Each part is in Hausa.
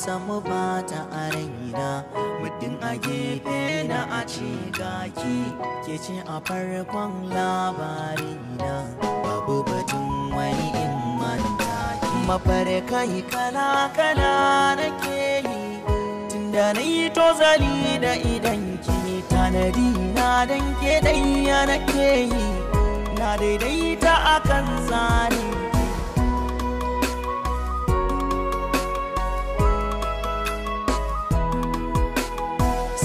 samu bata a raina. Muddin a gefe na a ce gaki, ke ce a farkon labarina. Babu batun wani in manta ki. Mafarkai kala kala nake yi, tunda na yi tozali da idan ki. Tanadi na dan ke ɗaya nake yi, na daidaita akan tsarin.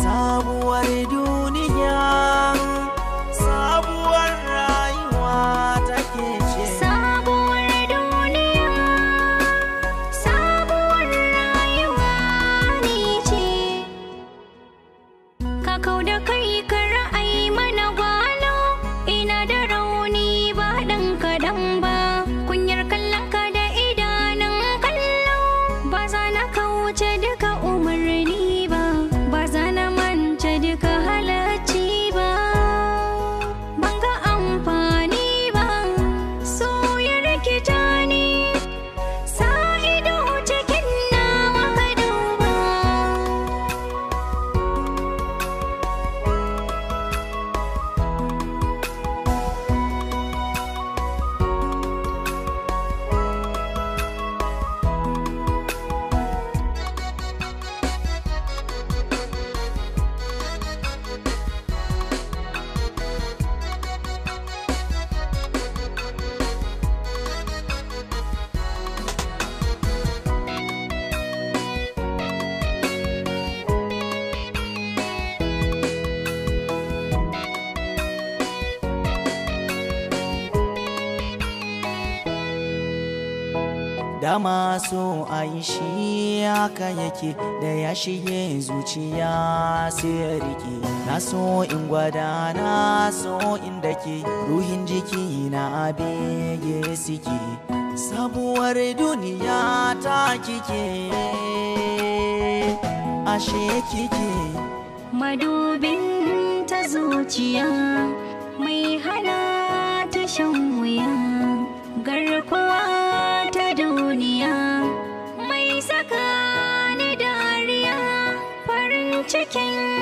Sabuwar duniya, sabuwar rayuwa take ce. Sabuwar duniya, sabuwar rayuwa ni ce. Ka kau da kai ka ra'ayi mana gwalo, ina da rauni ba ɗan kaɗan ba. Kunyar kallon ka da idanun kallo, ba za na kauce duka umarni ba, ba za na mance duka halacci ba. Ban ga amfani ba, so ya rikita ni, sa ido cikin nawa ka duba. Dama so a yi shi haka yake, da ya shige zuciya sai ya rike. Na so in gwada, na so in dake, ruhin jiki na bege suke. Sabuwar duniya ta kike, ashe kike. Madubin ta zuciya mai hana ta shan wuya, garkuwa ta duniya mai saka ni dariya, farin cikin